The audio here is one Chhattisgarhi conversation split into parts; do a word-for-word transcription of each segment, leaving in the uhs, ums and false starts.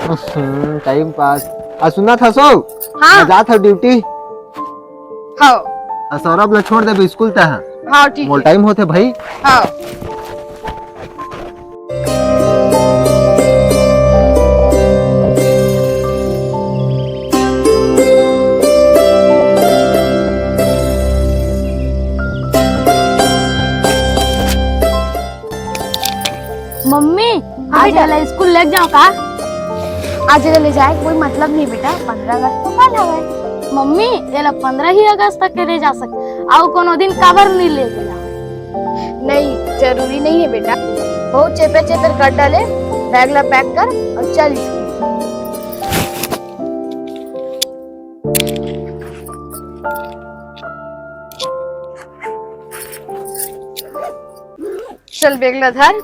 हम्म, टाइम पास। आ, सुनत हस ओ? हाँ। मैं जात हँव ड्यूटी। हाँ। आ, सौरभ ला छोड़ देबे स्कूल तैं हा। हाँ, ठीक मोर हे। टाइम होथे भाई। हाँ। मम्मी, हाँ आज बेटा। एला स्कूल लेग जाँव का? आज एला ले जाए के कोई मतलब नहीं बेटा, पंद्रह अगस्त तो कल हवय। मम्मी, एला पंद्रह ही अगस्त तक के ले जा सकत, अउ कोनो दिन काबर नहीं ले गया? नहीं, जरूरी नहीं है बेटा। बहुत चेपे चेतर कर डाले, बैग ला पैक कर अउ चल स्कूल। चल, बैग ला धर।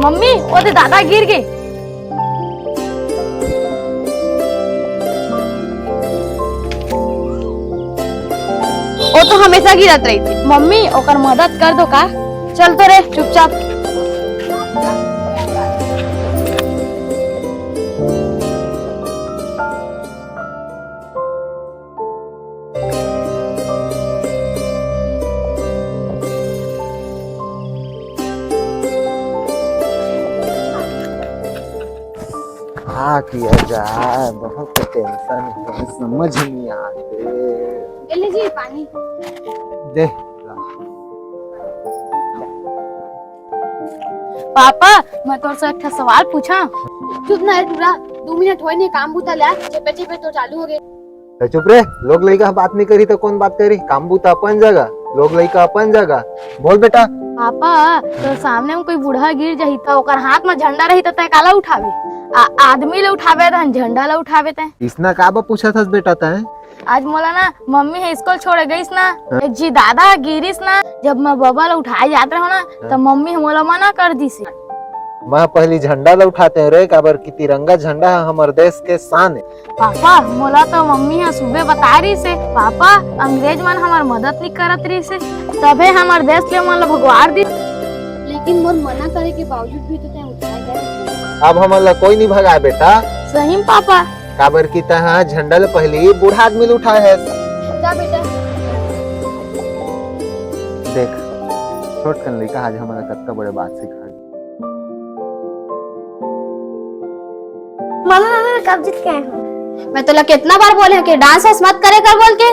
मम्मी, ओ दे दादा गिर गे। ओ तो हमेशा गिरत रहिथे। मम्मी, ओकर मदद कर दो का? चल तो रे, चुपचाप। का किया जाए, बहुत टेंशन है, समझ नहीं आते। ए ले जी पानी। दे। पापा, मैं तोर से एक ठो सवाल पूछा? चुप ना रे टूरा, दू मिनट होए नहीं, काम बूता ले आ, चेपे चेपे तो चालू हो गए। ए, चुप रे, लोग लइका ह बात नहीं करी तो कौन बात करी? काम बूता अपन जगह, लोग लइका अपन जगह। बोल बेटा। पापा, तो सामने में कोई बूढ़ा गिर जाही तो ओकर हाथ में झंडा रही तो तय काला उठावे? आ, आदमी ले उठावे तहन झंडा ले उठावे तय। इसना का बा पूछत हस बेटा तय? आज मोला ना मम्मी ह स्कूल छोड़े गईस ना, हाँ। एक जी दादा गिरिस ना, जब मैं बबा ला उठाए जात रहो ना, हाँ। तो मम्मी ह मोला मना कर दिस। मैं पहली झंडा ला उठाते हैं रे, काबर कि तिरंगा झंडा ह हमर देश के शान है। पापा, मोला तो मम्मी ह सुबह बता रही से, पापा, अंग्रेज मन हमर मदद नहीं करत रही से, तबे हमर देश ले मन ला भगवार दी। लेकिन मोर मना करे के बावजूद भी तो तैं उठाए गए। अब हमन ला कोई नहीं भगाए बेटा। सही में पापा। काबर कि तैं ह झंडा ल पहली बूढ़ा आदमी ल उठाए हस। जा बेटा। देख, छोटकन लइका आज हमन ला कतका बड़े बात सिखा गे। मामा, मामा, मैं कब जीत के आए हूँ? मैं तोला कितना बार बोले हूँ कि डांस वांस मत करे कर बोल के।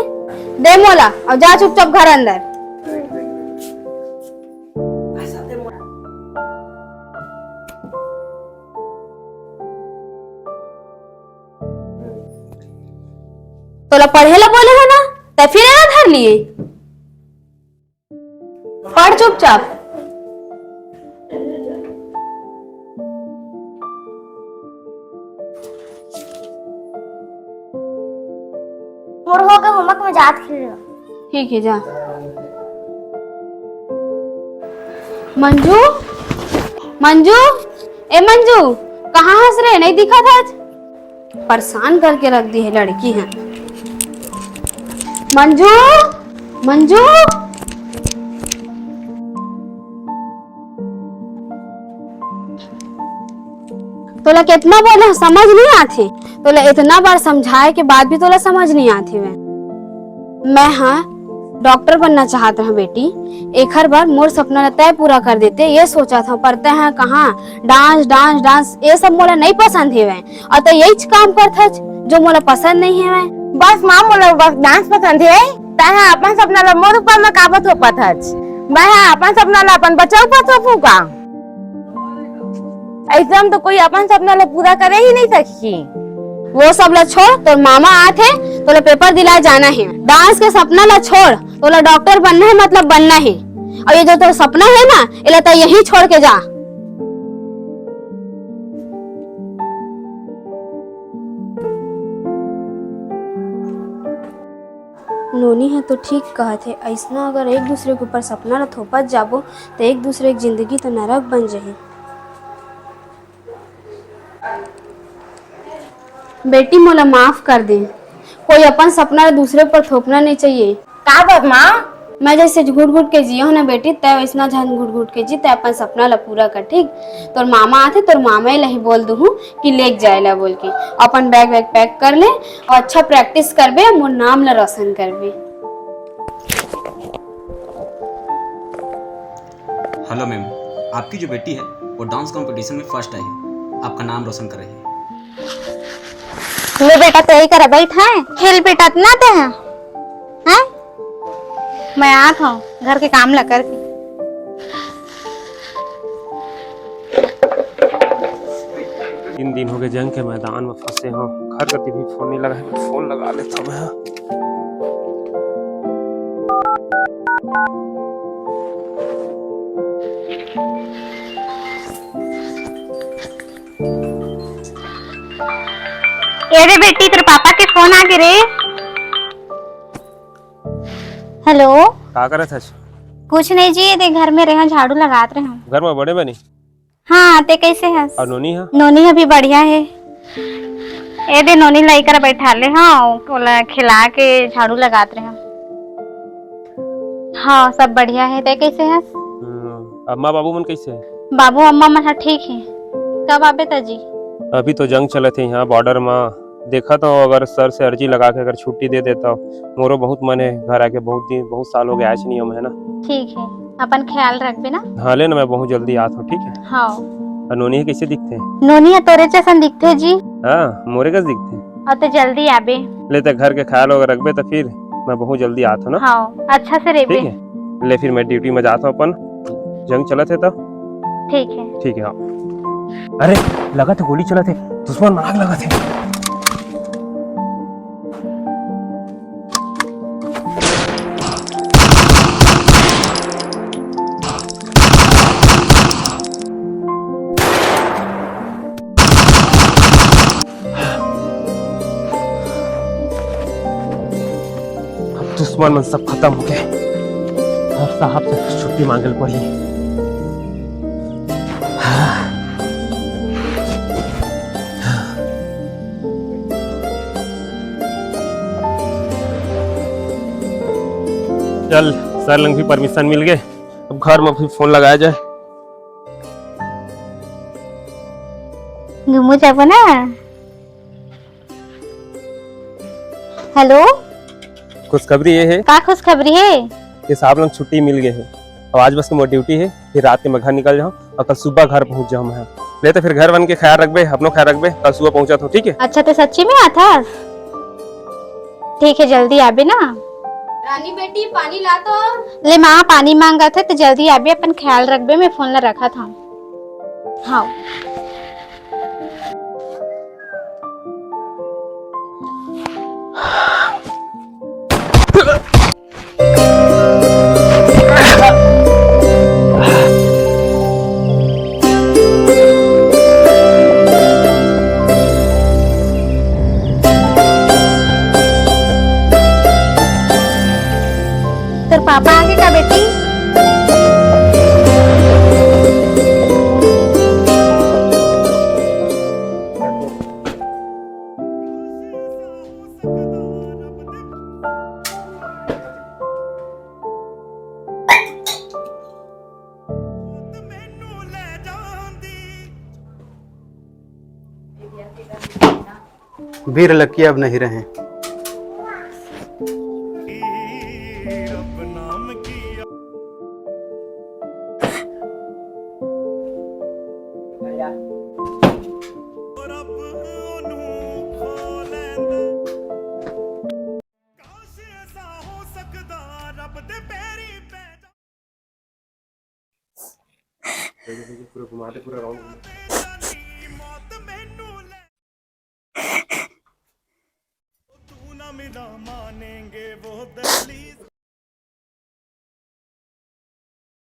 दे मोला और जा चुपचाप घर अंदर। तोला पढ़े ला बोले हो ना, तै फिर एला धर लिए। पढ़ चुपचाप। मोर हो गए होमवर्क, में जात खेल रहा। ठीक है, जा। मंजू, मंजू, ए मंजू, कहाँ हस रे? नहीं दिखत हस। परेशान करके रख दी है लड़की है। मंजू, मंजू। तोला कितना बोले, समझ नहीं आथे। तोला इतना बार समझाए के बाद भी तोला समझ नहीं आथे। मैं, मैं हाँ डॉक्टर बनना चाहत रहा बेटी, एखर बर मोर सपना ला तय पूरा कर देते, ये सोचा था, पर तय हाँ कहाँ, डांस, डांस, डांस, ये सब मोला नहीं पसंद हेवय। अउ तै यहीच काम करथस जो मोला पसंद नहीं हेवय। बस माँ, मोला बस डांस पसंद हे। तैं हा अपन सपना ला मोर ऊपर में काबर थोपत हस? मैं हा अपन सपना ला अपन बच्चा ऊपर थोपूं का? अइसन तो कोई अपन सपना ला पूरा करे ही नहीं सकही। वो सब ला छोड़, तोर मामा आत हे, तोला पेपर दिलाए जाना हे। डांस के सपना ला छोड़, तोला डॉक्टर बनना हे, मतलब बनना हे। अउ ये जो तोर सपना हे ना, एला तै यहीं छोड़ के जा। नोनी ह तो ठीक कहत हे, अइसना अगर एक दूसरे के ऊपर सपना ल थोपत जाबो, त एक दूसरे के जिंदगी तो नरक बन जही। बेटी, मोला माफ कर दे। कोई अपन सपना ल दूसरे ऊपर थोपना नहीं चाहिए। का बात माँ? मैं जैसे घुट घुट के जियो हूँ ना बेटी, तै वैसना झन घुट घुट के जी, तै अपन सपना ला पूरा कर, ठीक? तोर मामा आथे, तोर मामा ला ही बोल दूहूँ कि लेके जाए ला बोल के। अपन बैग वैग पैक कर ले और अच्छा प्रैक्टिस करबे, मोर नाम ला रोशन करबे। हेलो मैम, आपकी जो बेटी है वो डांस कंपटीशन में फर्स्ट आई है, आपका नाम रोशन कर रही है। ले बेटा, तैयारी करा, बैठ है। खेल बेटा, इतना ते है, हैं? मैं आत हूँ घर के काम ला करके। तीन दिन हो गए जंग के मैदान में फंसे हो, घर कती भी फोन नहीं लगा है, फोन लगा लेता मैं। ए रे बेटी, तेरे पापा के फोन आ गे रे। हेलो। का करत हस? कुछ नहीं जी, ये देख घर में रहे, झाड़ू लगात रहे। घर में बड़े बनी? हाँ, ते कैसे हस? और नोनी हा? नोनी अभी बढ़िया है। ए दे नोनी ला इकरा बैठा ले, हाँ, ओला खिला के झाड़ू लगात रहे। हाँ, सब बढ़िया है, ते कैसे हस? हम्म, अम्मा बाबू मन कैसे है? बाबू अम्मा मन हा ठीक है। कब आबे त जी? अभी तो जंग चलत है यहाँ बॉर्डर में, देखा तो अगर सर से अर्जी लगा के अगर छुट्टी दे देता, मोरो बहुत मन है घर आके, बहुत दिन, बहुत साल हो गए आए नहीं हम, है ना? ठीक है, अपन ख्याल रखबे ना। हाँ, ले ना, मैं बहुत जल्दी आत हूँ, ठीक है? हाँ। और नोनी कैसे दिखते हैं? नोनी है तोरे जैसन दिखते जी। हाँ, मोरे कस दिखते हैं। और तो जल्दी आबे। ले ते घर के ख्याल अगर रखबे तो फिर मैं बहुत जल्दी आत हूँ ना। हाँ, अच्छा से ठीक रहबे। है, ले फिर मैं ड्यूटी में जात हूँ अपन, जंग चलत है तो। ठीक है। ठीक है, हाँ। अरे, लगत है गोली चलत है, दुश्मन मन आग लगत है। अब दुश्मन मन सब खतम हो गए। अब साहब से छुट्टी मांगे ल पड़ी। चल, सर लंग भी परमिशन मिल गए, अब घर में भी फोन लगाया जाए। घूमू जाबो ना। हेलो। खुशखबरी ये है। का खुशखबरी है? कि साहब लंग छुट्टी मिल गए है। अब आज बस मोर ड्यूटी है, फिर रात के मैं घर निकल जाऊँ और कल सुबह घर पहुँच जाऊँ मैं। ले तो फिर घर वन के ख्याल रखबे, अपनो ख्याल रखबे, कल सुबह पहुँचा तो, ठीक है? अच्छा, तो सच्ची में आता? ठीक है, जल्दी आबे ना। रानी बेटी, पानी ला तो। ले माँ, पानी मांगत है तो जल्दी आबे, अपन ख्याल रखबे, मैं फोन ला रखत हूँ। हाँ। तोर पापा आगे का बेटी? वीर लकिया अब नहीं रहे। पूरा घुमा दे, पूरा राउंड।